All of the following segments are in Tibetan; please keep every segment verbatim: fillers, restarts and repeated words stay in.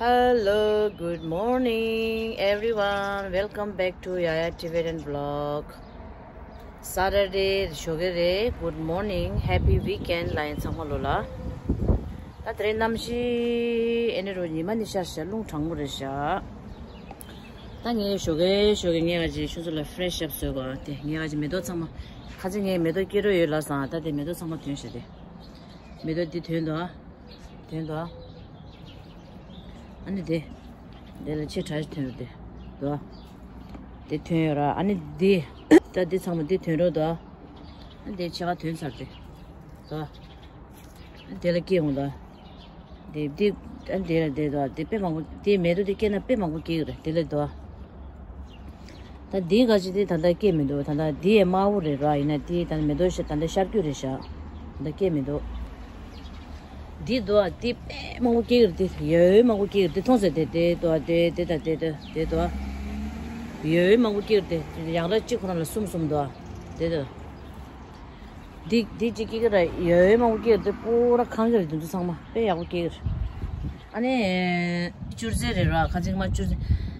Hello, good morning, everyone. Welcome back to Yaya Tibetan vlog. Saturday, ཞོགས་ཀས་རེད། Good morning, happy weekend ལ་ཡིན་ཚང་མ་ལོ་ལ། ད་དེ་རིང་གནམ་གཤིས་ཨེ་ནི་རུ་ཉི་མ་ནི་ཤར་ཤར་རླུང་གྲང་མོ་རེད་ཤག་ད་ངས་ཞོགས་ཀས་ཞོགས་ཀས་ངས་ང་ཅིག་ཆུ་ཚོད་ལ་fresh up བཟོས་པ་དེ་ངས་ང་ཅིག་མེ་ཏོག་ཚང་མ་ཁ་ཚིག་ངས་མེ་ཏོག་སྐྱེ་འགྲོ་ཡོད་ལ་སང་ད་དེ་མེ་ཏོག་ཚང་མ་ཐོན་ཤག་དེ་མེ་ཏོག་འདི་ཐོན་འདུག་ཨ། དོན་དུ། ཨ་ནི་དེ། དེ་ལ་ཆེ་ཕྲ་ཞིག་ཐོན་རོགས་དེ། དོ། དེ་ཐོན་ཡོད་ར་ཨ་ནི་དེ། ད་དེ་ཚང་མ་དེ་ཐོན་རོགས་དོ། ཨ་ནི་དེ་ཕྱེད་ཀ་ཐོན་ཚར་དེ། དོ། ཨ་དེ་ལ་སྐྱེ་འོང་དོ། དེ་དེ། ཨ་དེ་ལ་དེ་དོ་དེ་དཔེ་མང་པོ་དེ་མེད་དོ་དེ་སྐྱེ་ན་དཔེ་མང་པོ་སྐྱེ་གི་རེད་དེ་ལས་དོ། ད་འདི་ག་ཅི་དེ་ད་ལྟ་སྐྱེས་མི་འདུག་ད་ལྟ་འདི་ཡས་དམར་པོ་རེད་ར་ཡིན་ན་དེ་ད་ལྟ་མེ་ཏོག་ཤ་ད་ལྟ་ཤར་རྒྱུ་རེད་ཤག་ད་ལྟ་སྐྱེས་མི་འདུག་འདི་འདུག་ཨ་དེ་དཔེ་མང་པོ་སྐྱེས་ཀྱི་རེད་དེ་ཡོད་མང་པོ་སྐྱེས་ཀྱི་རེད་དེ་མཐོང་ཟེར་དེ་དེ་འདུག་ཨ་དེ་དེ་ད་དེ་དེ་དེ་འདུག་ཨ་ཡོད་མང་པོ་སྐྱེས་ཀྱི་རེད་དེ་ཡང་ར་གཅིག་ཁོ་རང་ལ་གསུམ་གསུམ་འདུག་ཨ་དེ་དེ། འདི་འདི་གཅིག་སྐྱེ་གི་ར་ཡོད་མང་པོ་སྐྱེ་གི་འདི་པོ་ར་ཁང་གི་རེད་འདི་ཚོ་ཚང་མ་དཔེ་ཡག་པོ་སྐྱེ་གི་རེད། ཨ་ནི། ཅུར་ཟས་རེད་ར་ཁ་ཚིག་མ་ཅུར་ཟས།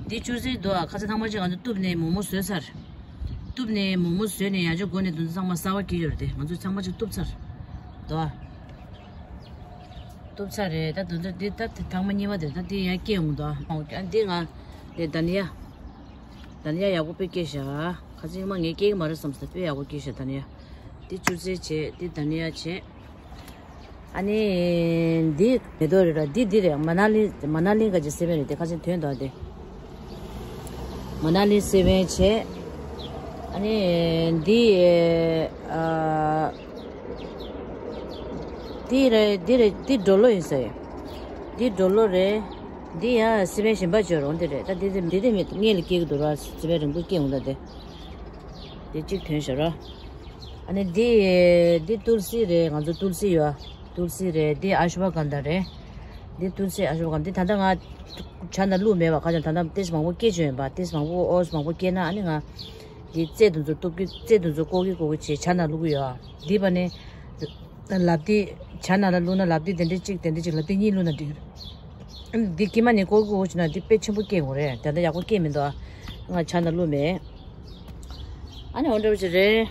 འདི་ཅུར་ཟས་འདུག་ཨ་ཁ་ཚིག་ཐང་མ་ཅིག་ང་ཚོ་གཏུབ་ནས་མོག་མོག་བཟོས་ཚར། གཏུབ་ནས་མོག་མོག་བཟོས་ནས་ཡང་ཅིག་སྒོ་ནས་འདི་ཚོ་ཚང་མ་གསར་པ་སྐྱེ་ཡོད་རེད་དེ་ང་ཚོ་ཚང་མ་ཅིག་གཏུབ་ཚར། འདུག་ཨ། གཏུབ་ཚར་རེད་ད་འདི་ཚོ་འདི་ད་དེ་ཐང་མ་གཉིས་པ་དེ་ད་འདི་ཡང་སྐྱེ་འོང་འདུག་ཨ་འདི་ང་འདི་ད་ནི་ཡ། ད་ནི་ཡ་ཡག་པོ་དཔེ་སྐྱེས་ཤག་ཁ་ཚིག་མ་ངས་སྐྱེ་གི་མ་རེད་བསམ་སོང་དཔེ་ཡག་པོ་སྐྱེས་ཤག་ད་ནི་ཡ། འདི་ཅུར་ཟས་བྱས་འདི་ད་ནི་ཡ་བྱས། ཨ་ནི། འདི་མེ་ཏོག་རེད་ར་འདི་འདི་རེད་མ་ན་ལི་མ་ན་ལི་ག་ཅི་སེ་བན་རེད་དེ་ཁ་ཚིག་དོན་དག་དེ། མ་ན་ལི་སེ་བན་བྱས། ཨ་ནི། འདི། ཨ། འདི་རེད་འདི་རེད་འདི་ཌོ་ལོ་ཡིན་ས་ཡིན། འདི་ཌོ་ལོ་རེད། འདི་ཡང་སི་པན་གཞན་པ་བྱོས་རོང་དེ་རེད་ད་འདི་འདི་འདི་མེད་སྔས་ལ་སྐྱེ་གི་འདུག་ར་སི་པན་རིང་པོ་སྐྱེ་འོང་ད་དེ། འདི་གཅིག་ཐོན་ཤག་ར། ཨ་ནི་འདི་འདི་ཏུལ་སི་རེད་ང་ཚོ་ཏུལ་སི་ཡོད་ཨ། ཏུལ་སི་རེད་འདི་ཨ་ཤུ་བ་གན་དྷ་རེད། འདི་ཏུལ་སི་ཨ་ཤུ་བ་གན་དྷ་འདི་ད་ལྟ་ང་ཇ་ནང་བླུགས་མེད་པ་ཁ་ཅང་ད་ལྟ་ཏེས་མང་པོ་སྐྱེས་བྱོས་ཡིན་པ་ཏེས་མང་པོ་ཨོས་མང་པོ་སྐྱེས་ན་ཨ་ནི་ང་འདི་རྩེ་དུ་ཚོ་གཏུབ་ཀྱི་རྩེ་དུ་ཚོ་ཀོ་གི་ཀོ་གི་བྱས་ཇ་ནང་བླུགས་ཀྱི་ཡོད་ཨ། འདི་པ་ནི། ལབ་དེ། ཇ་ནང་ལ་བླུགས་ན་ལབ་དེ་དེ་འདྲ་གཅིག་དེ་འདྲ་གཅིག་ལབ་དེ་གཉིས་བླུགས་ན་འགྲིག་གི་རེད། འདི་ཀྱི་མ་ནི་ཀོ་ཀོ་བྱས་ན་འདི་དཔེ་ཆེན་པོ་སྐྱེ་དགོས་རེད་དེ་འདྲ་ཡག་པོ་སྐྱེ་མི་འདུག་ཨ། ང་ཇ་ནང་བླུགས་མེད། ཨ་ནི་འོ་འདྲ་བོ་ཅིག་རེད།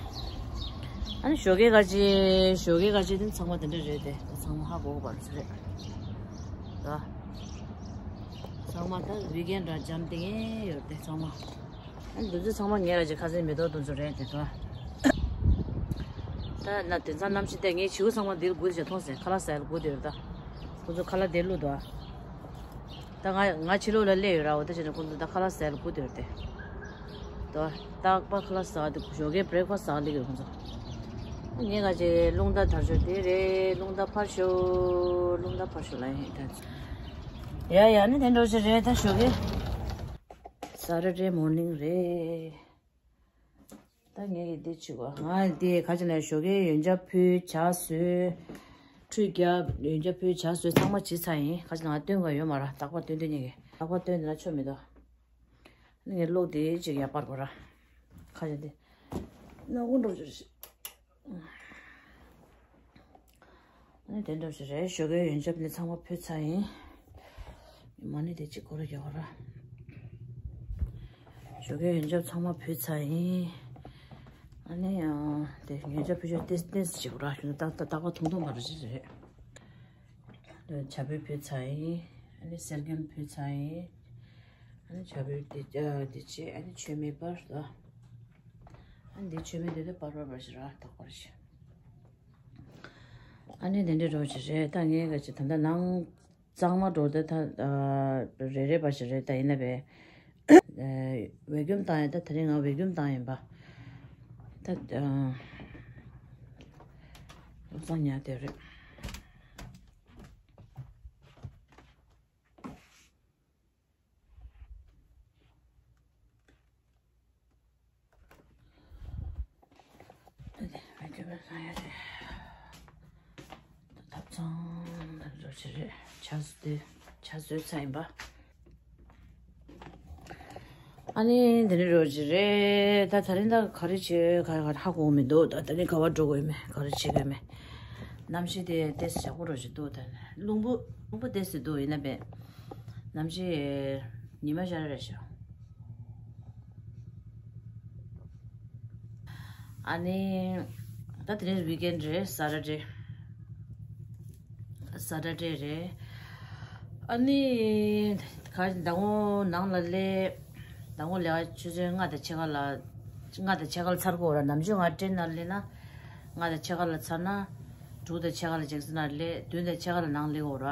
ཨ་ནི་ཞོགས་ཀས་ཁ་ཅིག་ཞོགས་ཀས་ཁ་ཅིག་དེ་ཚང་མ་དེ་འདྲ་རེད་དེ་ཚང་མ་ཧ་གོ་གོ་བར་ཚོད་རེད། ད། ཚང་མ་ད་ཝི་ཀེན་ར་འཇམ་ཏིང་ངེ་ཡོད་དེ་ཚང་མ། ཨ་ནི་འདི་ཚོ་ཚང་མ་ངས་ར་ཅིག་ཁ་སེང་མེ་ཏོག་དུང་ཚོ་རེད་དེ་ཚོ། ད་ན་དེང་སང་གནམ་གཤིས་དེ་ངའི་བྱིའུ་ཚང་མ་འདིར་སྒུག་བྱས་མཐོང་སེ་ཁ་ལག་ཟ་ཡ་ལ་སྒུག་བསྡད་ཡོད་ད། ཁོ་ཚོ་ཁ་ལག་དེ་བླུགས་འདུག་ཨ། ད་ང་ང་ཕྱི་ལོགས་ལ་སླེབས་ཡོད་ར་འོ་ད་བྱས་ནས་ཁོ་ཚོ་ད་ཁ་ལག་ཟ་ཡ་ལ་སྒུག་བསྡད་ཡོད་དེ། ད་རྟག་པར་ཁ་ལག་ཟ་དེ་ཞོགས་ཀའི་བྷི་རེག་ཕ་སི་ཟ་སླེབས་ཡོད་ཁོ་ཚོ། ངས་ང་ཅིག་རླུང་རྟ་དར་ཤོག་དེ་རེད་རླུང་རྟ་ཕར་ཤོག་རླུང་རྟ་ཕར་ཤོག་ལ་ཡིན་ད། ཡ་ཡ་ནི་དེ་འདྲ་ཞིག་རེད་ད་ཞོགས་ཀའི། Saturday morning རེད། ད་ངས་ཀྱི་འདི་བྱེད་དགོས། ང་འདི་ཁ་ཅིག་ལ་ཞོགས་ཀའི་ཡོན་ཆབ་ཕུལ་ཇ་བཟོས། ཁྲུས་བརྒྱབ་ཡོན་ཆབ་ཕུལ་ཇ་བཟོས་ཚང་མ་བྱས་ཚར་ཡིན། ཁ་ཅིག་ང་སྟོན་དགོས་ཡོད་མ་རེད་རྟག་པར་སྟོན་སྟོན་ཉན་གི་རྟག་པར་སྟོན་དེ་ན་ཆོ་མི་འདུག་ངས་གློག་དེ་ཅིག་ཡར་སྤར་དགོས་ར། ཁ་ཅིག་འདི་ནག་པོ་འགྲོ་ཅིག་ཨ་ནི་དེ་འདྲ་ཞིག་རེད། ཞོགས་ཀའི་ཡོན་ཆབ་ནི་ཚང་མ་ཕུལ་ཚར་ཡིན། མ་ཎི་དེ་གཅིག་སྐོར་ར་རྒྱག་ར། ཞོགས་ཀའི་ཡོན་ཆབ་ཚང་མ་ཕུལ་ཚར་ཡིན། ཨ་ནི་ཡང་དེ་ཡོན་ཆབ་ཕུལ་ཆོག་ཏེས་ཏེས་བྱེད་དགོས་ར། ཞུ་ན་ཏག་ཏག་ཏག་པ་ཐུང་ཐུང་མ་རེད་ཅིག་རེད། ཇ་ཕུལ་ཕུལ་ཚར་ཡིན། ཨ་ནི་གསེར་སྐྱེམས་ཕུལ་ཚར་ཡིན། ཨ་ནི་ཇ་ཕུལ་དེ་དེ་བྱས་ཨ་ནི་མཆོད་མེ་སྤར་ར། ཨ་ནི་དེ་མཆོད་མེ་དེ་དེ་སྤར་སྤར་སྤར་ཞིག་ར་ཏག་པར་ཞིག་ཨ་ནི་དེ་འདྲའི་རོ་ཞིག་རེད་ད། ངས་ག་ཅི་ད་ལྟ་ནང་གཙང་མ་འགྲོ་ད་ད་རེ་རེ་བ་ཞིག་རེད་ད། ཡིན་ན་བས་ཝེ་ཀུམ་བཏང་ཡིན་ད། དེ་རིང་ང་ཝེ་ཀུམ་བཏང་ཡིན་པ་ད། བློ་བཟང་ཉལ་དེ་རེད། ལ་ཡ་རེད། ཐབ་ཚང་རོ་ཆེ་རེད། ཆ་ཟོས་ཆ་ཟོས་ཚར་ཡིན་པ། ཨ་ནི་དེ་ནི་རོ་ཆེ་རེད། ད་ད་རིང་ད་ག་རེ་བྱེད་ག་རེ་ག་རེ་ཧ་གོ་མི་འདུག་ད་ད་ནི་ག་བ་འགྲོ་དགོས་མེད། ག་རེ་བྱེད་དགོས་མེད། གནམ་གཤིས་དེ་ཏེ་ཞག་པོ་རོ་ཆེ་འདུག་ད་ནི་རླུང་བུ་རླུང་བུ་ཏེ་སི་འདུག་ཡིན་ན་བས་གནམ་གཤིས་ཉི་མ་ཤར་རེད་ཤག་ཨ་ནི། ད་དེ་རིང་ཝིག་ཨེན་རེད། ས་ཊར་ཌེ། ས་ཊར་ཌེ་རེད། ཨ་ནི། ག་ཟླ་ངོ་ནང་ལ་སླེབས། ཟླ་ངོ་ལས་ཀ་ཆུ་ཚོད་ལྔ་དང་ཕྱེད་ཀ་ལ། ལྔ་དང་ཕྱེད་ཀ་ལ་ཚར་དགོས་ར། ནམ་རྒྱུན་ང་ཊེན་ནང་སླེབས་ན། ལྔ་དང་ཕྱེད་ཀ་ལ་ཚར་ན། དྲུག་དང་ཕྱེད་ཀ་ལ་ཇེག་སན་ནང་སླེབས། བདུན་དང་ཕྱེད་ཀ་ལ་ནང་སླེབས་དགོས་ར།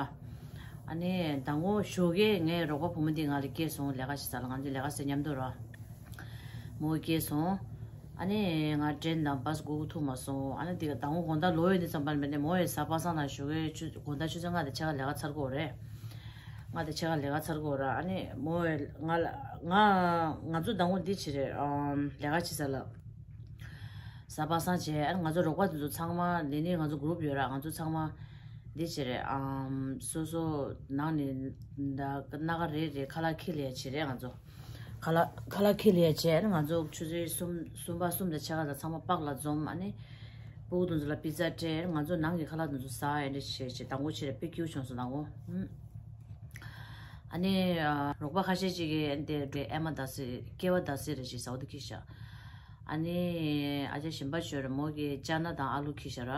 ཨ་ནི་ཟླ་ངོ་ཞོགས་ཀས་ངའི་རོགས་པ་བུ་མོ་འདི་ང་ལ་སྐྱེལ་སོང་། ལས་ཀ་བྱེད་ས་ལ། ང་ཚོ་ལས་ཀ་བྱེད་མཉམ་དུ་ར། མོ་སྐྱེལ་སོང་། ཨ་ནི་ང་ཊེན་དང་བཱས་སྒུག་ཐུབ་མ་སོང་། ཨ་ནི་འདི་ག་ཟླ་ངོ་དགོང་དག་ལོག་ཡོང་དུས་ཙམ་པ་ལ་མེད་ནས་མོ་ཡི་གཟའ་པ་སངས་ནང་ཞོགས་ཀས་ཆུ་དགོང་དག་ཆུ་ཚོད་ལྔ་དང་ཕྱེད་ཀ་ལས་ཀ་ཚར་དགོས་རེད། ལྔ་དང་ཕྱེད་ཀ་ལས་ཀ་ཚར་དགོས་ར། ཨ་ནི་མོ་ཡི་ང་ལ་ང་ང་ཚོ་ཟླ་ངོ་འདི་བྱེད་རེད། ཨམ་ལས་ཀ་བྱེད་ས་ལ། གཟའ་པ་སངས་བྱས། ཨ་ནི་ང་ཚོ་རོགས་པ་དེ་ཚོ་ཚང་མ་འདི་ནི་ང་ཚོ་གུ་རུབ་ཡོད་ར། ང་ཚོ་ཚང་མ་འདི་བྱེད་རེད། ཨམ་སོ་སོ་ནང་ནས་ད་སྣ་ཁ་རེ་རེ་ཁ་ལག་འཁྱེར་ལས་བྱེད་རེད་ང་ཚོ། ཁ་ལག་ཁ་ལག་འཁྱེར་ལས་བྱས། ང་ཚོ་ཆུ་ཚོད་གསུམ་གསུམ་པ་གསུམ་དང་ཕྱེད་ཀ་དང་ཚང་མ་པག་ལ་འཛོམས། ཨ་ནི་སྤུ་གུ་དེ་ཚོ་ལ་པི་ཛ་སྤྲད། ང་ཚོ་ནང་གི་ཁ་ལག་དེ་ཚོ་ཟ། ཨེ་འདྲ་བྱས་བྱས་ཟླ་ངོ་ཆེ་རེ་དཔེ་སྐྱིད་པོ་བྱུང་སོང་ཟླ་ངོ་། ཨ་ནི་རོགས་པ་ཁ་ཤས་ཅིག་གིས་ཨེ་འདྲ་ཨེ་མ་ད་སི་སྐྱེ་བ་ད་སི་རེ་ཞིག་ཟ་འོ་དེ་ཁྱེར་ཤག་ཨ་ནི་ཨ་ཅག་གཞན་པ་ཅིག་ཡོད་རེད། མོ་གིས་ཅ་ན་དང་ཨ་ལུ་ཁྱེར་ཤག་ར།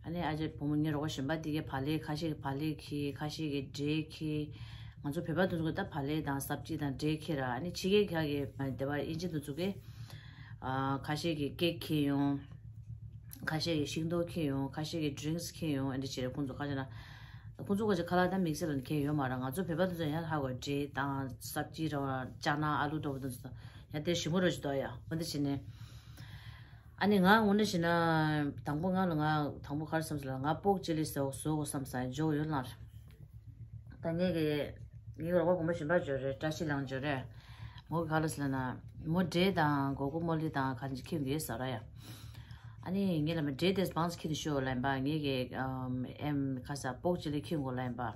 ཨ་ནི་ཨ་ཅག་བུ་མོ་ངའི་རོགས་པ་གཞན་པ་དེ་གས་བག་ལེབ། ཁ་ཤས་ཀྱིས་བག་ལེབ་ཁྱེར། ཁ་ཤས་ཀྱིས་འབྲས་ཁྱེར། ང་ཚོ་བོད་པ་དེ་ཚོ་གིས་ད་བག་ལེབ་དང་སབ་ཅི་དང་འབྲས་ཁྱེར་ར། ཨ་ནི་ཕྱི་རྒྱལ་ཁག་གི་དེ་བ་དབྱིན་ཇི་དེ་ཚོ་གིས་ཨ་ཁ་ཤས་ཀྱིས་ཀེག་ཁྱེར་ཡོང་། ཁ་ཤས་ཀྱིས་ཤིང་ཏོག་ཁྱེར་ཡོང་། ཁ་ཤས་ཀྱིས་ཌི་རིང་སི་ཁྱེར་ཡོང་། ཨ་འདྲ་བྱས་རེད། ཁོང་ཚོ་ཁ་ཤས་ན་ཁོང་ཚོ་ཁ་ཤས་ཁ་ལག་ད་དམིགས་བསལ་ལ་ཁྱེར་ཡོད་མ་རེད། ང་ཚོ་བོད་པ་དེ་ཚོ་ཡང་ཧ་གོ། འབྲས་དང་སབ་ཅི་ར་བ། ཅ་ན་ཨ་ལུ་འདྲ་བོ་དེ་ཚོ་ཡང་དེ་ཞིམ་པོ་ར་ཞིག་འདུག་ཡ། འོ་འདི་བྱས་ནས། ཨ་ནི་ང་དངོས་གནས་བྱས་ན་དང་པོ་ང་ལ་ང་དང་པོ་ག་རེ་བསམ་སོང་ལབ་ན། ང་པོག་ཅི་ལི་བཟོ་བཟོ་དགོས་བསམ་སོང་། ཇོ་ཡོད་ལ། ད་ངས་ཀྱི་ངའི་རོགས་པ་བུ་མོ་གཞན་པ་ཅིག་ཡོད་རེད། བཀྲ་ཤིས་ལགས་ཅིག་ཡོད་རེད། མོ་གིས་ག་རེ་ལབ་སོང་ལབ་ན། མོ་འབྲས་དང་སྒོར་གུ་མོ་ལི་དང་ག་རེ་ཁྱེར་ཡོང་གི་ཡོད་ས་རེད་ཡ། ཨ་ནི་ངས་ལབ་པ། འབྲས་དེ་མང་ཙམ་ཁྱེར་ནས་ཤོག་ལབ་ཡིན་པ། ངས་ཀྱི་ཨམ་ཨེམ་ཁ་ས་པོག་ཅི་ལི་ཁྱེར་དགོས་ལབ་ཡིན་པ།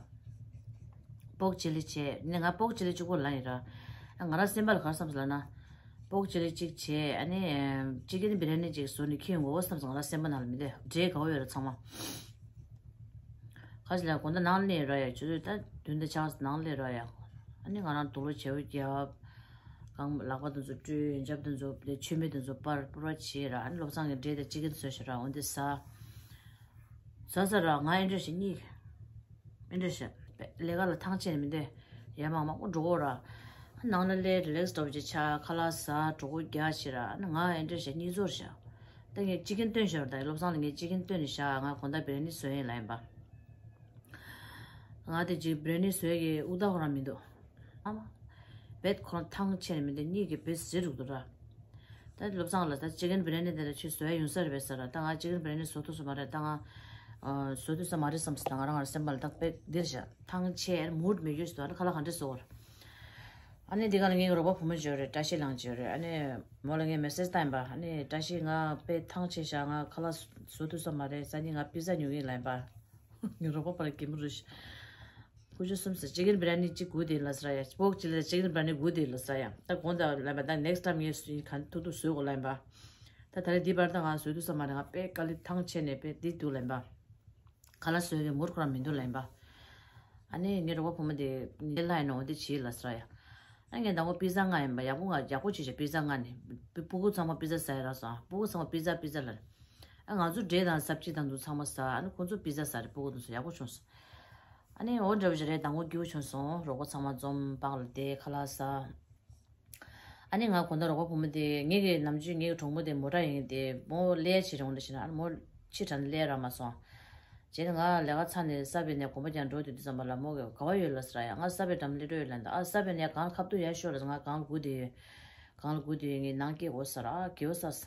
པོག་ཅི་ལི་བྱས་ནས་ང་པོག་ཅི་ལི་གཅིག་པོ་ལབ་ཡིན་ར། ང་རང་སེམས་པ་ལ་ག་རེ་བསམ་སོང་ལབ་ན། པོག་ཅི་ལི་གཅིག་བྱས། ཨ་ནི་ཅི་ཀེན་བི་ར་ནི་གཅིག་བཟོས་ནས་ཁྱེར་ཡོང་དགོས་བསམ་སོང་། ང་རང་སེམས་པ་ནང་ལ་མི་འདུག་འབྲས་ག་བ་ཡོད་ར་ཚང་མ། ཁ་ཅིག་ལ་དགོང་དག་ནང་སླེབས་ར་ཡ། ཆུ་ཚོད་ད་བདུན་དང་ཕྱེད་ཀ་ནང་སླེབས་ར་ཡ། ཨ་ནི་ང་རང་དུག་ལོག་བྱེའུ་བརྒྱབ། རྐང་ལག་པ་དེ་ཚོ་བཀྲུས། ཡོན་ཆབ་དེ་ཚོ་དེ་མཆོད་མེ་དེ་ཚོ་སྤར་སྤར་བ་བྱས་ར། ཨ་ནི་བློ་བཟང་གིས་འབྲས་དང་ཅི་ཀེན་བཟོས་ཤག་ར། འོ་འདི་ཟ། ཟ་ཟ་ར་ང་ཨེ་འདྲ་ཞིག་གཉིད། ཨེ་འདྲ་ཞིག་ལས་ཀ་ལ་ཐང་ཆད་ནས་མི་འདོད། ཡ་མ་མང་པོ་འགྲོ་གོ་ར། ནང་ལ་སླེབས་རི་ལེགས་འདྲ་བོ་ཅིག་ཆགས། ཁ་ལག་ཟ། གྲོད་ཁོག་རྒྱགས་བྱས་ར། ཨ་ནི་ང་ཨེ་འདྲ་ཞིག་གཉིད་ཚོར་ཤག་ད་ངས་ཅི་ཀེན་བཏོན་ཤག་ར། ད་བློ་བཟང་ལ་ངས་ཅི་ཀེན་བཏོན་ནས་བཞག་ང་དགོང་དག་བི་ར་ནི་བཟོ་ཡིན་ལབ་ཡིན་པ། ང་དེ་ཅིག་བི་ར་ནི་བཟོ་ཡ་གི་དབུགས་ཐག་ཁོ་རང་མི་འདུག་ཨ་མ། བེད་ཁོ་རང་ཐང་ཆད་ནས་མི་འདུག་གཉིད་ཀྱིས་བེད་ཟེར་རུག་འདུག་ར། ད་བློ་བཟང་ལ་ད་ཅི་ཀེན་བི་ར་ནི་དེ་ལ་ཁྱོད་བཟོ་ཡ་ཡོང་ས་རེད་པས་ཟེར་ར། ད་ང་ཅི་ཀེན་བི་ར་ནི་བཟོ་ཐུབ་ས་མ་རེད། ད་ང་ཨ་བཟོ་ཐུབ་ས་མ་རེད་བསམ་སོང་། ད་ང་རང་ང་རང་སེམས་པ་ལ་ད་དཔེ་འདིར་བཞག་ཐང་ཆད་མུ་ཌི་མེད་རྒྱུ་ཞིག་འདུག་ཨ་ནི་ཁ་ལག་ག་འདྲས་བཟོ་དགོས་ར། ཨ་ནི་འདི་ག་ལ་ངའི་རོགས་པ་བུ་མོ་ཅིག་ཡོད་རེད། བཀྲ་ཤིས་ལགས་ཅིག་ཡོད་རེད། ཨ་ནི་མོ་ལ་ངས་མེ་སེ་ཇི་བཏང་ཡིན་པ། ཨ་ནི་བཀྲ་ཤིས་ང་དཔེ་ཐང་ཆད་ཤག་ང་ཁ་ལག་བཟོ་ཐུབ་ས་མ་རེད། སང་ཉིན་ང་པི་ཛ་ཉོ་གི་ཡིན་ལབ་ཡིན་པ། ངའི་རོགས་པ་ཕར་གད་མོ་རུ་ཤག་ཀུ་ཅོ་གསུམ་ཟེར། ཅི་ཀེན་བི་ར་ནི་གཅིག་སྒུག་བསྡད་ལབ་ས་ར་ཡ། པོག་ཅི་ལི་ཅི་ཀེན་བི་ར་ནི་སྒུག་བསྡད་ལབ་ས་ཡ། ད་དགོང་དག་ལབ་པ། ད་ནེག་སི་ཊའིམ་ངས་སུ་ཡིན་གང་ཐུབ་ཐུབ་བཟོ་དགོས་ལབ་ཡིན་པ། ད་ད་རེས་འདི་བར་ད་ང་བཟོ་ཐུབ་ས་མ་རེད། ང་དཔེ་དཀའ་ལས་ཐང་ཆད་ནས་དཔེ་འདི་འདུག་ལབ་ཡིན་པ། ཁ་ལག་བཟོ་ཡ་གི་མུ་ཌི་ཁོ་རང་མི་འདུག་ལབ་ཡིན་པ། ཨ་ནི་ངའི་རོགས་པ་བུ་མོ་དེ་ངའི་ལྷ་ཡིན་ནོ་འོ་འདི་བྱེད་ལབ་ས་ར་ཡ། ཨ་ངས་ད་ངོ་པི་ཛ་མངགས་ཡིན་པ། ཡག་པོ་མངགས། ཡག་པོ་བྱས་བྱས་པི་ཛ་མངགས་ནས། སྤུ་གུ་ཚང་མ་པི་ཛ་ཟ་ཡ་རག་སོང་། སྤུ་གུ་ཚང་མ་པི་ཛ་པི་ཛ་ལབ། ཨ་ང་ཚོ་འབྲས་དང་སབ་ཅི་དང་དུ་ཚང་མ་ཟ། ཨ་ནི་ཁོང་ཚོ་པི་ཛ་ཟ་རེད། སྤུ་གུ་དེ་ཚོ་ཡག་པོ་བྱུང་སོང་། ཨ་ནི་འོ་འདྲ་བོ་ཞིག་རེད། ཟླ་ངོ་སྐྱིད་པོ་བྱུང་སོང་། རོགས་པ་ཚང་མ་འཛོམས། པགས་ལ་བསྡད། ཁ་ལག་ཟ། ཨ་ནི་ང་དགོང་དག་རོགས་པ་བུ་མོ་དེ། ངེད་ཀྱི་ནམ་རྒྱུན་ངེད་ཀྱི་གྲོགས་མོ་དེ་མོ་ཊ་ཡིན་དེ། མོ་ལས་བྱེད་རུང་འདྲ་ཞིག་ན། ཨ་ནི་མོ་ཕྱི་དྲགས་ནས་སླེབས་རག་མ་སོང་། རྗེས་ནས་ང་ལས་ཀ་ཚར་ནས་ས་བོན་ནས་དགོན་པ་རྒྱག་འགྲོ་དུས་དུས་ཙམ་པ་ལ་མོ་གིས་ག་བ་ཡོད་ལབ་ས་ར་ཡ། ང་ས་བོན་འགྲམ་སླེབས་འགྲོ་ཡོད་ལབ་ཡིན་ད། ཨ་ས་བོན་ནས་གང་ཁ་ཐུག་ཡར་ཤོག་ལབ་ས། ང་གང་སྒུག་བསྡད་ཡོད། གང་ལ་སྒུག་བསྡད་ཡོད། ངས་ནང་སྐྱེལ་དགོས་ས་ར། ཨ་དགེ་བ་བསགས།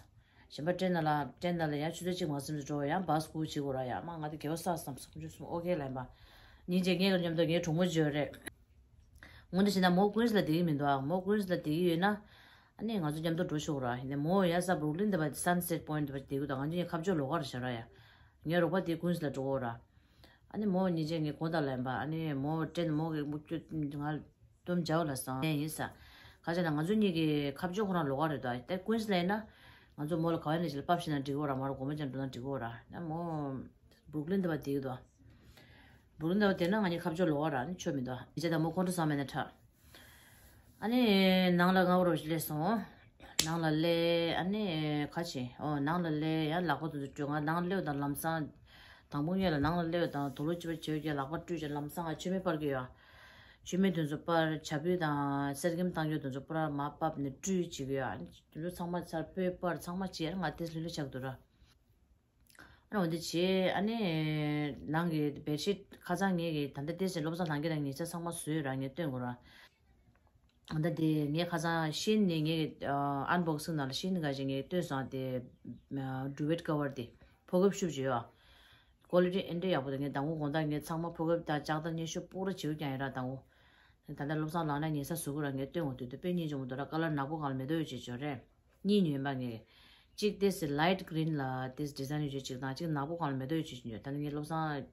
གཞན་པ་ཊེན་ནང་ལ་ཊེན་ནང་ལ་ཡང་ཆུ་ཚོད་གཅིག་མ་ཟིན་དུ་འགྲོ་ཡང་བཱས་སྒུག་བྱེད་དགོས་ར་ཡ། མ་ང་དེ་དགེ་བ་བསགས་བསམ་སོང་། ཁོང་ཚོ་གསུམ་ཨོ་ཁེ་ལབ་ཡིན་པ། ཉིན་རྗེས་ངེད་ཀྱི་མཉམ་དུ་ངའི་གྲོགས་མོ་ཅིག་ཡོད་རེད། དངོས་གནས་བྱས་ན་མོ་ཀུན་སི་ལ་བསྡད་ཀྱི་མི་འདུག་ཨ་མོ་ཀུན་སི་ལ་བསྡད་ཀྱི་ཡོད་ན། ཨ་ནི་ང་ཚོ་མཉམ་དུ་འགྲོ་ཆོག་ར། ཡིན་ནའི་མོ་ཡ་ས་Brooklyn་དེ་པ་Sunset Point་དེ་པ་དེ་གུ་དང་ང་ཚོ་ཡ་ཁ་ཕྱོགས་ལོགས་ཀ་རེད་ཤག་ར་ཡ། ངའི་རོགས་པ་དེ་Queens་ལ་འགྲོ་གོ་ར། ཨ་ནི་མོ་ཉིན་རྗེས་ངའི་དགོང་དག་ལ་ཡིན་པ། ཨ་ནི་མོ་ཏྲེན་མོ་གི་མུ་ཁྱུད་ང་སྟོན་བྱའོ་ལ་སང་ཡིན་ས། ཁ་ཆེ་ན་ང་ཚོ་གཉིས་ཀྱི་ཁ་ཕྱོགས་ཁོ་རང་ལོགས་ཀ་རེད་དོ། དེ་Queens་ལ་ཡིན་ན་ང་ཚོ་མོ་ལ་ག་བ་ནས་ཅིག་ལ་པབ་ཤིག་ན་འགྲིག་གོ་ར། མ་རོ་དགོང་མོ་ཅན་འགྲོ་ན་འགྲིག་གོ་ར། ཡིན་ནའི་མོ་Brooklyn་དེ་པ་དེ་གུ་དོ། Brooklyn་དེ་པ་དེ་ན་ང་གཉིས་ཁ་ཕྱོགས་ལོགས་ཀ་ར། ཨ་ནི་ཆོ་མི་འདུག་ཉིན་རྗེས་ད་མོ་ཁོང་ཁྲོ་ཟ་མེད་ན་ཁྲ། ཨ་ནི་ནང་ལ་སྔ་པོ་རུ་སླེབས་སོང་། ནང་ལ་སླེབས། ཨ་ནི་ཁ་ཆེ། ཨོ་ནང་ལ་སླེབས། ཡང་ལག་པ་དེ་ཚོ་བཀྲུས། ང་ནང་སླེབས་དང་ལམ་སང་དང་པོ་ངེད་ལ་ནང་ལ་སླེབས་དང་དུག་ལོག་ཅི་པ་བྱེད་ཀྱི་ལག་པ་བཀྲུས་ཀྱི་ལམ་སང་ང་མཆོད་མེ་སྤར་གྱི་ཡོད། མཆོད་མེ་དེ་ཚོ་སྤར། ཇ་ཕུད་དང་གསེར་སྐྱེམས་བཏང་རྒྱུ་དེ་ཚོ་པུ་ར་མར་ཕབ་ནས་བཀྲུས་བྱེད་ཀྱི་ཡོད། ཨ་ནི་དེ་ཚོ་ཚང་མ་ཚར་སྤོས་སྤར་ཚང་མ་བྱས། ང་དེ་ལྷོད་ལྷོད་ཆགས་འདུག་ར། ཨ་ནི་འོ་འདི་བྱས། ཨ་ནི་ནང་གི་བེད་ཤིད་ཁ་སང་ངེད་ཀྱི་ད་ལྟ་ཏེ་སི་བློ་བཟང་ལགས་ཀྱིས་རང་ཉིས་ཆ་ཚང་མ་བཟོས་ར་ངས་སྟོན་དགོས་ར། ད་ལྟ་དེ་ངས་ཁ་སང་ཤིན་ནས་ངས་ཨན་བོག་སིང་ནང་ལ་ཤིན་ག་ཞིག་ངས་སྟོན་སོང་། དེ་ཌུ་ཝེཊ་ཀ་བར་དེ་ཕོ་ཁེབས་ཤུབས་བྱས་ཡོད། ཀོ་ལི་ཊི་ཨེ་འདྲ་ཡག་པོ་འདུག་ངས་ཟླ་ངོ་དགོང་དག་ངས་ཚང་མ་ཕོ་ཁེབས་དང་ལྕགས་དར་སྙན་ཤོས་པུ་ར་བྱས་ཀྱང་ཡིན་ར་ཟླ་ངོ། ད་ལྟ་བློ་བཟང་ལགས་ན་ཉེ་ས་བཟོ་གི་ར་ངས་སྟོན་འོང་དུས་དེ་དཔེ་སྙིང་རྗེ་མོ་འདུག་ར། ཀ་ལར་ནག་པོ་སྒང་ལ་མེ་ཏོག་ཡོད་ཅེས་བྱོས་རེད། གཉིས་ཉོས་པ་ངས། གཅིག་དེ་སི་ལའིཊ་གི་རིན་ལ་དེ་སི་ཌི་ཛའིན་ཡོད་ཅེས་གཅིག་དང་གཅིག་ནག་པོ་སྒང་ལ་མེ་ཏོག་ཡོད་ཅེས་ཉོས། ད་ནི་ངས་བློ་བཟང་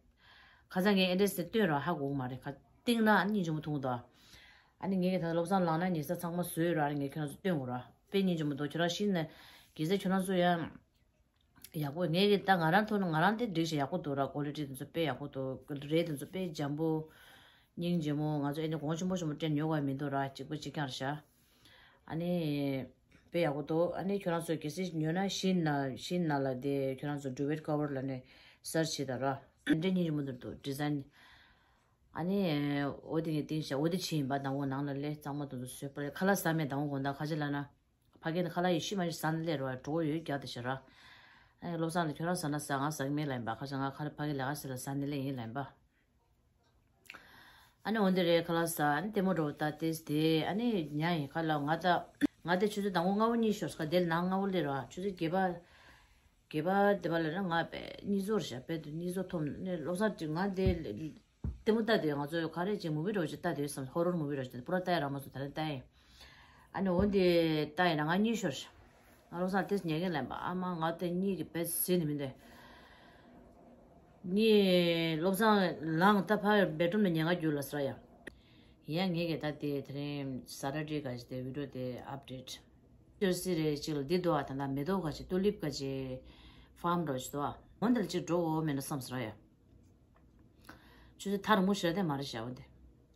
ཁ་སང་ངས་ཨེ་འདྲས་སེ་སྟོན་ར་ཧ་གོ་གི་མ་རེད། ཁ་སྟེང་ན་སྙིང་རྗེ་མོ་མཐོང་གི་འདུག་ཨ་ནི་ངས་ད་བློ་བཟང་ལགས་ན་ཉེ་ས་ཚང་མ་བཟོས་ར། ཨ་ནི་ངས་ཁྱོད་རང་ཚོ་སྟོན་དགོས་ར། དཔེ་སྙིང་རྗེ་མོ་འདུག་ཁྱོད་རང་ཤི་ན་གེ་སར་ཁྱོད་རང་ཚོ་ཡང་། ཡག་པོ། ངས་ཀྱི་ད་ང་རང་ཐོག་ནས་ང་རང་དེ་འགྲིག་ཤག་ཡག་པོ་འདུག་ར། ཀོ་ལི་ཊི་དེ་ཚོ་དཔེ་ཡག་པོ་འདུག་རེད། དེ་ཚོ་དཔེ་འཇམ་པོ། སྙིང་རྗེ་མོ། ང་ཚོ་ཨེ་ནི་གོང་ཆེན་པོ་ཆེན་པོ་སྤྲད་ཉོ་དགོས་མི་འདུག་ར། གཅིག་པོ་གཅིག་རྐྱང་རེད་ཤག་ཨ་ནི་དཔེ་ཡག་པོ་འདུག་ཨ་ནི་ཁྱོད་རང་ཚོ་གལ་སྲིད་ཉོ་ན་ཤིན་ན་ཤིན་ན་ལ་དེ་ཁྱོད་རང་ཚོ་ཌུ་ཝེཊ་ཀ་བར་ལ་ནས་སར་ཆ་བྱེད་ད་ར། དེ་འདྲའི་སྙིང་རྗེ་མོ་འདུག་འདུག་ཌི་ཛའིན། ཨ་ནི་འོ་དེ་ངས་བཏིང་ཤག་འོ་དེ་ཕྱིན་ཡིན་པ། དང་པོ་ནང་ལ་སླེབས། གཙང་མ་དེ་ཚོ་བཟོས་པ་རེད། ཁ་ལག་ཟ་མེད། དང་པོ་དགོང་དག་ཁ་ཆེ་ལ་ན། ཕ་གི་ནི་ཁ་ལག་ཡེ་ཤི་མ་ཤི་ཟ་ནི་ལས་རོ་གྲོགས་ཡོད་རྒྱ་དེ་ཤི་ར། ཨ་ནི་བློ་བཟང་ལ་ཁྱོད་རང་ཟ་ན་ཟ། ང་ཟ་གི་མེད་ལ་ཡིན་པ། ཁ་ཤ་ང་ཁ་ཕ་གི་ལས་ཀ་ཟེར་ལ་ཟ་ནི་ལས་ཡིན་ལ་ཡིན་པ། ཨ་ནི་འོན་ཏེ་རེད། ཁ་ལག་ཟ། ཨ་ནི་ལྟད་མོ་འགྲོ་ད་ཏེས་དེ་ཨ་ནི་ཉ་ཡིན་ཁ་ལག་ང་ད་ང་དེ་ཆུ་ཚོད་དང་པོ་སྔ་པོ་གཉིད་ཤོར་ཁ་དེ་ལ་ནང་སྔ་པོ་སླེབས་ར། ཆུ་ཚོད་བརྒྱད་པ་བརྒྱད་པ་དེ་པ་ལ་ན་ང་དཔེ་གཉིད་ཚོར་ཤ་དཔེ་དུ་གཉིད་ཚོར་ཐོམ་ནས་བློ་བཟང་དྲི་ང་དེ། ལྟད་མོ་ལྟ་དུས་ང་ཚོ་ག་རེ་ཅིག་མུ་བི་འདྲ་བོ་ཅིག་ལྟ་དུས་སམ། ཧོ་རོར་མུ་བི་འདྲ་བོ་ཅིག་པུ་ར་ལྟ་ཡ་རག་མ་སོང་། ད་རེས་ལྟ་ཡིན། ཨ་ནི་འོ་འདི་ལྟ་ཡིན་ན་ང་གཉིད་ཤོར། ང་བློ་བཟང་ཏེས་ཉལ་གིན་ལབ་པ། ཨ་མ་ང་དེ་གཉིད་ཀྱི་བེད་ཟེར་ནི་མི་འདུག་གཉིད་བློ་བཟང་ལངས་ད་ཕར་བེད་རུམ་ནས་ཉལ་ག་རྒྱུགས་ལ་ཟེར་ཡ། ཡིན་ཡང་ངེད་ཀྱི་ད་དེ་དེ་རིང་ས་ཊར་ཌེ་ག་ཅིག་དེ་བི་ཌི་ཡོ་དེ་ཨབ་ཌེཊ་ཅོ་སི་རེ་ཅིག་ལ་འདི་འདུག་ཨ། ད་ད་མེ་ཏོག་ག་ཅིག་ཏུ་ལིབ་ག་ཅིག་ཕཱམ་འདྲ་བོ་ཅིག་འདུག་ཨ། འོ་འདི་ལ་ཅིག་འགྲོ་འོ་མེད་ན་བསམ་ཟེར་ཡ། ཆུ་ཚོད་ཐག་རིང་མོ་ཞེ་དྲག་མ་རེད་ཤག་འོ་དེ།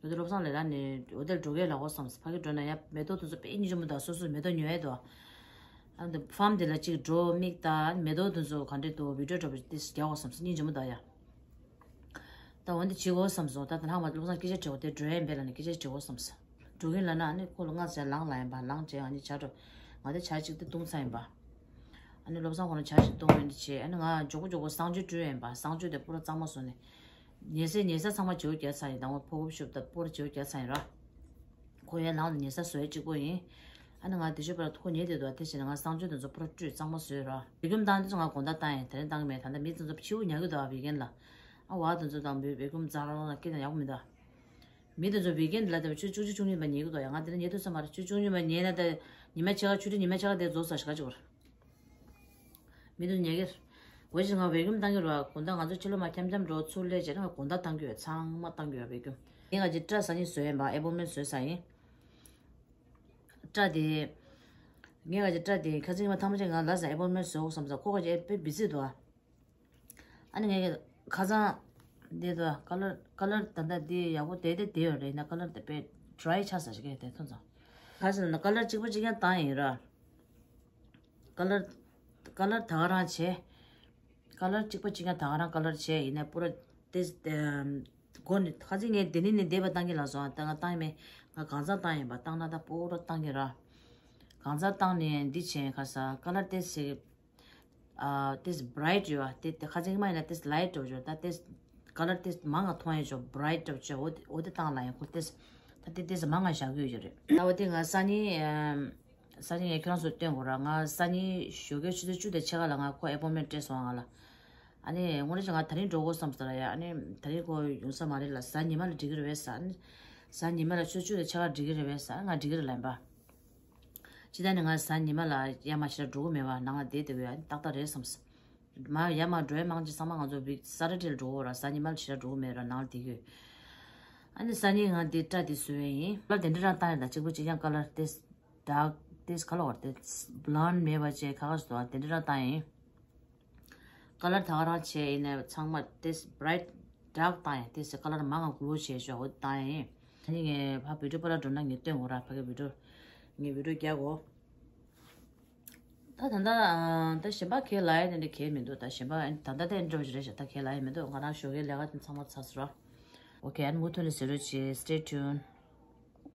འོ་དེ་བློ་བཟང་ལས་ཀ་ནས་འོ་དེར་འགྲོ་གས་ལ་འོ་བསམ། ཕ་གི་འགྲོ་ན་ཡ་མེ་ཏོག་དེ་ཚོ་དཔེ་སྙིང་རྗེ་མོ་འདུག་སོ་སོས་མེ་ཏོག་ཉོ་ཡས་འདུག་ཨ་འདི་ཕཱམ་དེ་ལ་ཅིག་འགྲོ་མིག་ལྟ། མེ་ཏོག་དེ་ཚོ་ག་འདྲས་འདུག་བི་ཌི་ཡོ་འདྲ་པོ་དེ་རྒྱག་འོ་བསམ། སྙིང་རྗེ་མོ་འདུག་ཡ། ད་འོ་འདི་བྱེད་དགོས་བསམ་སོང་། ད་ད་ནང་མ་བློ་བཟང་སྐད་ཆ་དྲི་བ་དེ་འགྲོ་ཡས་འབད་ལ་ནི་སྐད་ཆ་དྲི་དགོས་བསམ། འགྲོ་གིན་ལ་ན་ཨ་ནི་ཁོ་ལ་ང་ཟེར་ལངས་ལ་ཡིན་པ། ལངས་བྱས་ཨ་ནི་ཇ་འགྲོ། ང་དེ་ཇ་གཅིག་དེ་བཏུང་ཚར་ཡིན་པ། ཨ་ནི་བློ་བཟང་ཁོ་ན་ཇ་གཅིག་བཏུང་ཡིན་བྱས་ཨ་ནི་ང་མགྱོགས་པོ་མགྱོགས་པོ་གསང་སྤྱོད་བཀྲུས་ཡིན་པ། གསང་སྤྱོད་དེ་པུ་ར་གཙང་མ་བཟོས་ནས། ཉལ་སའི་ཉལ་ས་ཚང་མ་བརྗེ་པོ་བརྒྱབ་ཚར་ཡིན། དང་པོ་ཕོ་ཁོབ་ཤུབས་དང་པུ་ར་བརྗེ་པོ་བརྒྱབ་ཚར་ཡིན་ར། ཁོ་ཡའི་ནང་ལ་ཉལ་ས་བཟོ་ཡས་གཅིག་པོ་ཡིན། ཨ་ནི་ང་དེ་ཤོད་པར་ཁོ་ཉལ་བསྡད་འདུག་དེ་བྱས་ནས་ང་གསང་སྤྱོད་དེ་ཚོ་པུ་ར་བཀྲུས་གཙང་མ་བཟོས་ར། བེ་ཀུམ་བཏང་དུས་ང་དགོང་དག་བཏང་ཡིན། དེ་རིང་བཏང་གི་མེད། ད་ལྟ་མི་དེ་ཚོ་ཕྱི་པོ་ཉལ་གི་འདུག་ཨ་བི་ཀན་ལ། ཨ་བ་དེ་ཚོ་དང་བེ་བེ་ཀུམ་རྩ་རང་རང་སྐད་དང་ཡག་པོ་མི་འདུག་མི་དེ་ཚོ་བི་ཀན་ལ་དེ་ཆུ་བཅུ་གཅིག་བཅུ་གཉིས་པ་ཉལ་གི་འདུག་ཡ། ང་དེ་རིང་ཉལ་ཐུབ་ས་མ་རེད། ཆུ་བཅུ་གཉིས་པ་ཉལ་ན་ད་ཉི་མ་ཕྱེད་ཀ་ཆུ་ཚོད་ཉི་མ་ཕྱེད་ཀ་དེ་རྫོགས་ས་ཞིག་ག་ཅིག་བར། མི་དུ་ཉལ་གེར། འོ་ཅི་ང་བེ་ཀུམ་བཏང་གི་ར། དགོང་དག་ང་ཚོ་ཕྱི་ལོགས་མ་འཁྱམ་འཁྱམ་འགྲོ་ཚུར་སླེབས་རྗེས་ང་དགོང་དག་བཏང་གི་ཡོད། ཚང་མ་བཏང་གི་ཡོད་བེ་ཀུམ། ངས་ང་ཅིག་སྐྲ་སང་ཉིན་བཟོས་ཡིན་པ། ཨེ་པོ་མེན་བཟོས་ས་ཡིན། སྐྲ་དེ། ངས་ང་ཅིག་སྐྲ་དེ་ཁ་སང་ཉི་མ་ཐང་མ་ཅིག་ང་ལ་ས་ཨེ་པོ་མེན་བཟོ་དགོས་བསམ་ས། ཁོ་ཁ་ཅིག་ཨེ་པེ་བི་ཟི་འདུག་ཨ། ཨ་ནི་ངས་ཁ་སང་། འདི་འདུག་ཨ། ཀ་ལར་ཀ་ལར་ད་ལྟ་འདི་ཡག་པོ་བསྡད་བསྡད་བསྡད་ཡོད་རེད། ཡིན་ན་ཀ་ལར་དེ་དཔེ་ཌི་རའི་ཆགས་ས་ཞིག་གས་དེ་ཐོན་ཙང་། ཁ་སང་ན་ཀ་ལར་གཅིག་པ་གཅིག་རྐྱང་བཏང་ཡིན་ར། ཀ་ལར། ཀ་ལར་ད་ག་རང་བྱས། ཀ་ལར་གཅིག་པ་གཅིག་རྐྱང་ད་ག་རང་ཀ་ལར་བྱས་ཡིན་ན་པུ་ར་ཏེ། སྒོ་ནས་ཁ་ཚིག་ངས་དེ་ནི་ནི་བསྡད་པ་བཏང་གི་ལ་སོང་། ད་ང་བཏང་ཡིན་མེད། ང་གང་ཚང་བཏང་ཡིན་པ། བཏང་ན་ད་པུ་ར་བཏང་གི་ར། གང་ཚང་བཏང་ནས་འདི་བྱས་ཁ་ས་ཀ་ལར་ཏེ་སི། ཨ་ཏེ་སི་བྷ་རའིཊ་ཡོད་ཨ། ཏེ་ཏེ་ཁ་ཚིག་མ་ཡིན་ན་ཏེ་སི་ལའིཊ་འགྲོ་ཆོག་ད་ཏེ་སི་ཀ་ལར་ཏེ་སི་མང་ང་མཐོང་ཡ་ཆོག་བྷ་རའིཊ་འགྲོ་ཆོག་འོ་དེ་འོ་དེ་བཏང་ལ་ཡིན་ཁོ་ཏེ་སི། ད་ཏེ་ཏེ་སི་མང་ང་བཞག་གི་ཡོད་ཀྱི་རེད། ད་འོ་དེ་ང་སང་ཉིན། སང་ཉིན་ངས་ཁྱོད་རང་ཚོ་སྟོན་དགོས་ར། ང་སང་ཉིན་ཞོགས་ཀའི་ཆུ་ཚོད་བཅུ་དང་ཕྱེད་ཀ་ལ་ང་ཁོ་ཨེ་པོ་མེན་སྤྲད་སོང་ང་ལ། ཨ་ནི་དངོས་གནས་ང་དེ་རིང་འགྲོ་དགོས་བསམ་ས་ར་ཡ། ཨ་ནི་དེ་རིང་ཁོ་ཡོང་ས་མ་རེད་ལ། གཟའ་ཉི་མ་ལ་འགྲིག་གི་རེད་པས་ཟེར། ཨ་ནི་གཟའ་ཉི་མ་ལ་ཆུ་ཚོད་བཅུ་དང་ཕྱེད་ཀ་འགྲིག་གི་རེད་པས་ཟེར། ང་འགྲིག་གི་རེད་ལབ་པ། ཕྱི་ཟླ་ནས་ང་གཟའ་ཉི་མ་ལ་ཡར་མར་ཞེ་དྲག་འགྲོ་གི་མེད་པ་ནང་ལ་བསྡད་བསྡད་ཡོད། ཨ་ནི་ཏག་ཏག་རེད་བསམས། མར་ཡར་མར་འགྲོ་ཡ་མང་ཆེ་ཚང་མ་ང་ཚོ་བི་ས་ཊར་ཌེ་ལ་འགྲོ་གི་ཡོད་ར། གཟའ་ཉི་མ་ལ་ཞེ་དྲག་འགྲོ་གི་མེད་ར། ནང་ལ་བསྡད་ཀྱི་ཡོད། ཨ་ནི་སང་ཉིན་ང་འདི་སྐྲ་འདི་བཟོ་ཡ་ཡིན། ཀ་ལར་དེ་འདྲ་རང་བཏང་ཡ་དང་གཅིག་པ་གཅིག་རྐྱང་། ཀ་ལར་དེ་ཌརཀ་དེ་ག་ལ་བར་དེ་བྷ་ལོན་ཌི་མེད་པ་བྱས་ཁ་ཁ་བཟོ་བ་དེ་འདྲ་རང་བཏང་ཡ་ཡིན། ཀ་ལར་ད་ག་རང་བྱས་ཡིན་ནའི་ཚང་མ་དེ་བྷ་རའིཊ་ཌརཀ་བཏང་ཡ། དེ་ཀ་ལར་མང་ང་གློ་བྱས་ཤོག་འོ་བཏང་ཡ་ཡིན། ཨ་ནི་ངས་ཕ་བི་ཌིའོ་པ་ར་འགྲོ་ན་ངས་སྟོན་དགོས་ར། ཕ་གི་བི་ཌིའོ་ངས་བི་ཌིའོ་རྒྱག་གོ། ད་ད་ལྟ་ཨ་ད་གཞན་པ་ཁས་ལ་ཡ་དེ་འདྲ་གས་མི་འདུག་ད་གཞན་པ་ཨ་ནི་ད་ལྟ་དེ་འདྲ་བ་ཞིག་རེད་ཤག་ད་ཁས་ལ་ཡ་མི་འདུག་ང་རང་ཞོགས་ཀའི་ལས་ཀ་དེ་ཚང་མ་ཚར་སོང་ར། ཨོ་ཁེ། ཨ་ནི་མུ་མཐུད་ནས་གཟིགས་རོགས་བྱེད། Stay tuned.